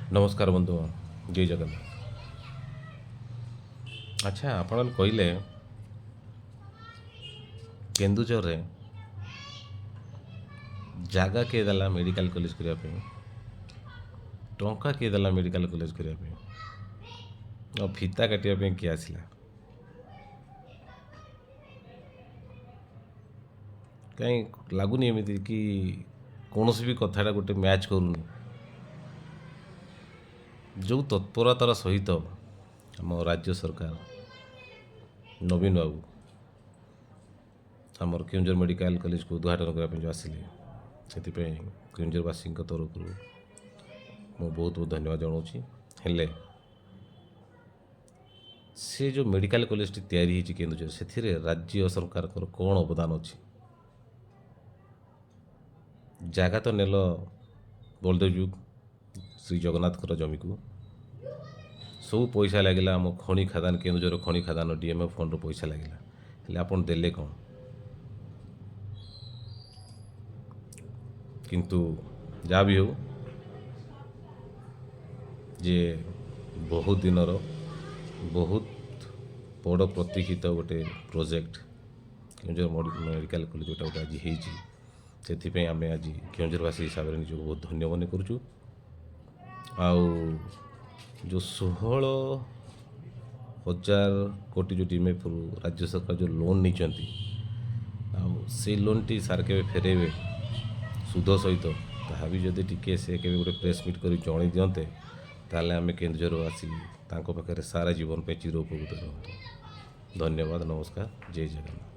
ନମସ୍କାର ବନ୍ଧୁ, ଜୟ ଜଗନ୍ନାଥ। ଆଚ୍ଛା, ଆପଣମାନେ କହିଲେ, କେନ୍ଦୁଝରରେ ଜାଗା କିଏ ଦେଲା ମେଡ଼ିକାଲ କଲେଜ କରିବା ପାଇଁ? ଟଙ୍କା କିଏ ଦେଲା ମେଡ଼ିକାଲ କଲେଜ କରିବା ପାଇଁ? ଆଉ ଫିତା କାଟିବା ପାଇଁ କିଏ ଆସିଲା? କାହିଁ ଲାଗୁନି ଏମିତି କି କୌଣସି ବି କଥାଟା ଗୋଟେ ମ୍ୟାଚ୍ କରୁନି? ଯେଉଁ ତତ୍ପରତାର ସହିତ ଆମ ରାଜ୍ୟ ସରକାର ନବୀନ ବାବୁ ଆମର କେଉଁଝର ମେଡ଼ିକାଲ କଲେଜକୁ ଉଦ୍ଘାଟନ କରିବା ପାଇଁ ଯେଉଁ ଆସିଲେ, ସେଥିପାଇଁ କେଉଁଝରବାସୀଙ୍କ ତରଫରୁ ମୁଁ ବହୁତ ବହୁତ ଧନ୍ୟବାଦ ଜଣାଉଛି। ହେଲେ ସେ ଯେଉଁ ମେଡ଼ିକାଲ କଲେଜଟି ତିଆରି ହେଇଛି କେନ୍ଦୁଝର, ସେଥିରେ ରାଜ୍ୟ ସରକାରଙ୍କର କ'ଣ ଅବଦାନ ଅଛି? ଜାଗା ତ ନେଲ ବଳଦେବଜୀଉ ଶ୍ରୀ ଜଗନ୍ନାଥଙ୍କର ଜମିକୁ, ସବୁ ପଇସା ଲାଗିଲା। ଆମ ଖଣି ଖାଦାନ, କେନ୍ଦୁଝର ଖଣି ଖାଦାନ ଡିଏମ୍ଏଫ୍ ଫଣ୍ଡରୁ ପଇସା ଲାଗିଲା। ହେଲେ ଆପଣ ଦେଲେ କ'ଣ? କିନ୍ତୁ ଯାହା ବି ହେଉ, ଯେ ବହୁତ ଦିନର ବହୁତ ବଡ଼ ପ୍ରତୀକ୍ଷିତ ଗୋଟେ ପ୍ରୋଜେକ୍ଟ କେଉଁଝର ମେଡ଼ିକାଲ କଲେଜ ଯେଉଁଟା ଗୋଟେ ଆଜି ହେଇଛି, ସେଥିପାଇଁ ଆମେ ଆଜି କେଉଁଝରବାସୀ ହିସାବରେ ନିଜକୁ ବହୁତ ଧନ୍ୟ ମନେ କରୁଛୁ। ଆଉ ଯେଉଁ 16,000 କୋଟି ଯେଉଁ ଡିଏମ୍ଏଫ୍ରୁ ରାଜ୍ୟ ସରକାର ଯେଉଁ ଲୋନ୍ ନେଇଛନ୍ତି, ଆଉ ସେଇ ଲୋନ୍ଟି ସାର୍ କେବେ ଫେରାଇବେ ସୁଧ ସହିତ, ତାହା ବି ଯଦି ଟିକିଏ ସେ କେବେ ଗୋଟେ ପ୍ରେସ୍ ମିଟ୍ କରି ଜଣାଇ ଦିଅନ୍ତେ, ତାହେଲେ ଆମେ କେନ୍ଦୁଝରବାସୀ ତାଙ୍କ ପାଖରେ ସାରା ଜୀବନ ପାଇଁ ଚିର ଉପକୃତ ରୁହନ୍ତୁ। ଧନ୍ୟବାଦ, ନମସ୍କାର, ଜୟ ଜଗନ୍ନାଥ।